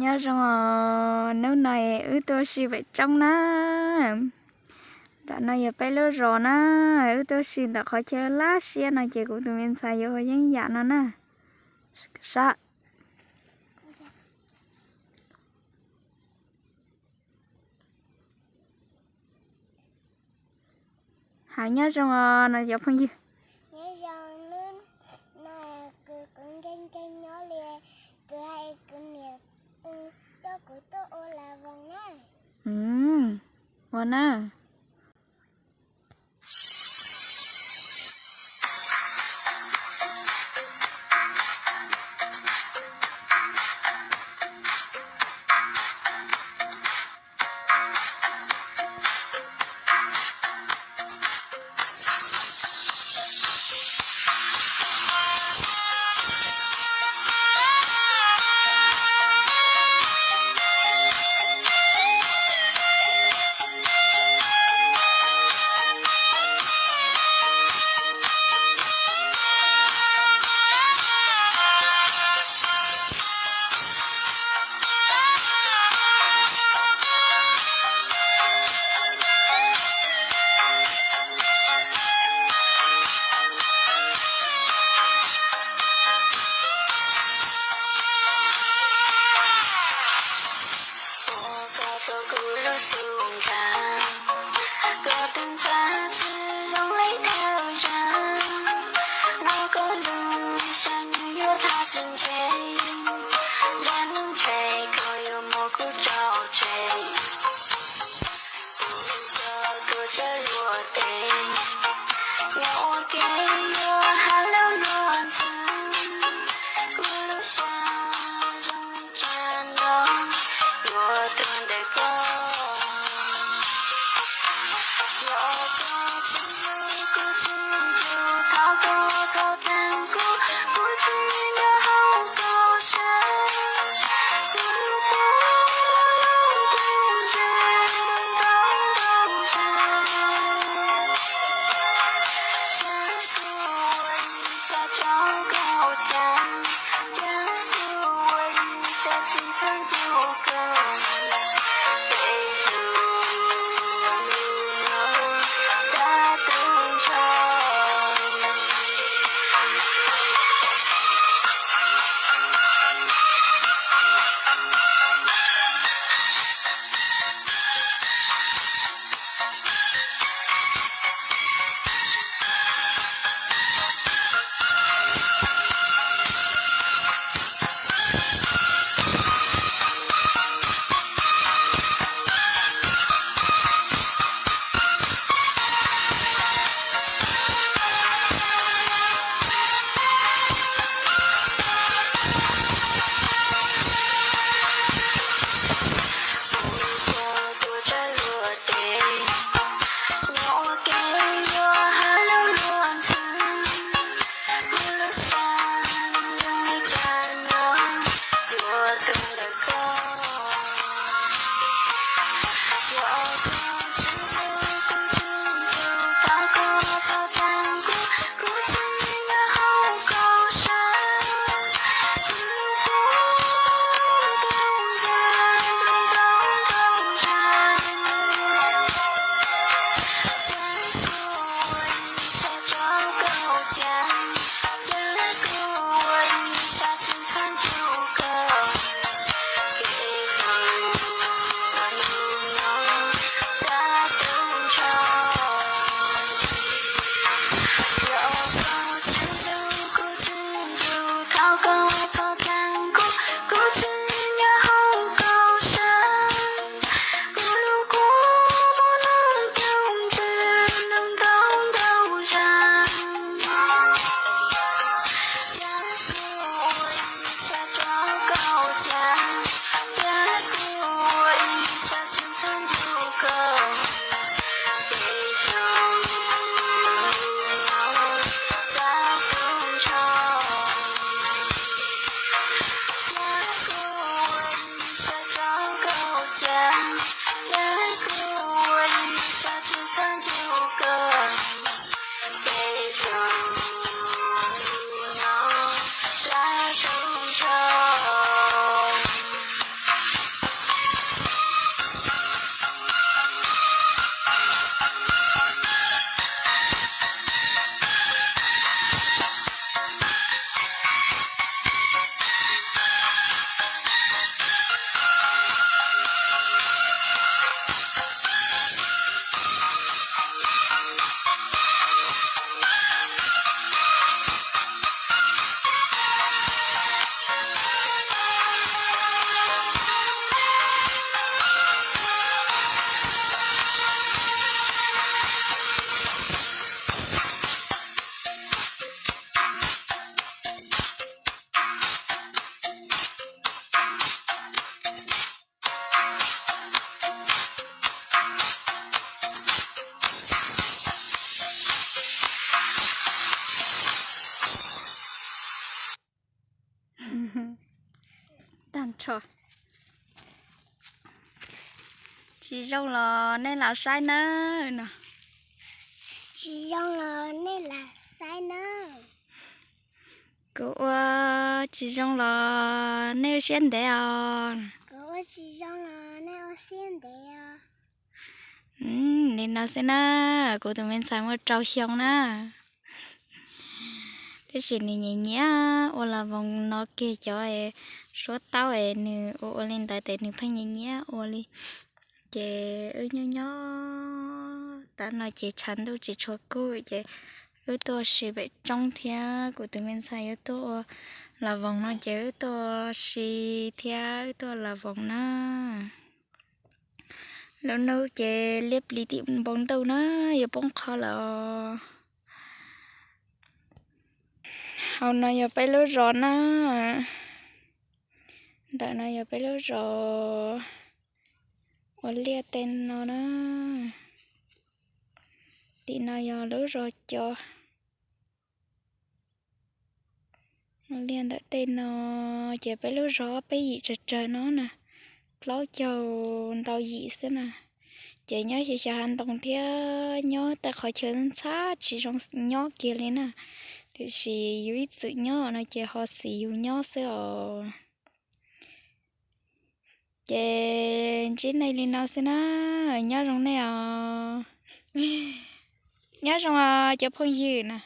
Nyob zoo os, hnub no wb tuaj ua si pem roob na. Nram no yog peb lub zos na, wb tuaj ua si ntawm qhov chaw laj siab no ces kuv tus me ntxhais yuav ua yeeb yam no na. Sab. Hais nyob zoo os no cov phooj ywg. Nyob zoo, hnub no kuv nkees nkees nyob li, kuv hais kuv niam coj kuv tuaj ua las voos na. Ua na. Ua koj tuav kuv lub xub ntsag, koj tus ntxhais tsis zoo li thawj zaug. Hnov koj lus saib nws yuav thaj tsam ntse, zaj neej ntshe koj yuav muab kuv tso tseg. Kuv coj koj tshawb luag teb, nyob ua ke yuav hais lus luag ntxhi. Kuv lub siab zoo li tsam no yuav tuag ntawm koj. Yog koj tsis hlub kuv tsis nco, thov koj txhob txhawj kuv, kuv tsis nyob hauv koj sab. Kuv hlub koj hlub koj ntau ntau ntau. Cas kuv ua ib sab tso koj cas, cas kuv ua ib sab tsis txheeb txuj koj. Peb lub ntuj no txaj tu nrho. Kuv coj koj tuaj tshawb luag teb, nyob ua ke yuav hais lus luag ntxhi. Kuv lub siab zoo li tsam no yuav tuag ntawm koj. Yog koj tsis hlub kuv tsis nco, thov koj txhob txhawj kuv, kuv tsis nyob hauv koj sab. Kuv hlub koj hlub koj ntau ntau ntau. Cas kuv ua ib sab tso koj cas, cas kuv ua ib sab tsis txheeb txuj koj. Tsis zoo los nej lam saib nawb no. Tsis zoo los nej lam saib nawb. Kuv ua tsis zoo los nej ua siab ntev os. Kuv ua tsis zoo los nej ua siab ntev os. Li no xwb na, kuv tus me ntxhais muaj rau xyoo na. Tab sis nws nyiam nyiam ua las voos no kiag cov es suab taub es nws ua ua li ntawd ces nws pheej nyiam nyiam ua li. Ces wb nyob nyob tav no ces tshav ntuj tsis tshua kub ces wb tuaj ua si pem roob thiab kuv tus me ntxhais yuav tuaj ua las voos no ces wb tuaj ua si thiab wb tuaj ua las voos na. Lub hnub ces liab plis tim npoo ntuj na, yuav poob qho lawm os. Hauv no yog peb lub zos na. Ntawm no yog peb lub zos ua liaj tej no na. Tim no yog lub zos cov ua liaj ntawm tej no. Ces peb lub zos peb yim tsawg tsawg no na, plaub caug ntau yim xwb na. Ces nyob xyov xyov hav ntoo thiab nyob tej qhov chaw ntxhab tsis zoo nyob kiag li na. Tiam sis yus ib txwm nyob no ces ho xis yus nyob xwb os. Ces ntsib nej li no xwb na, nyob zoo nej os. Nyob zoo os cov phooj ywg na.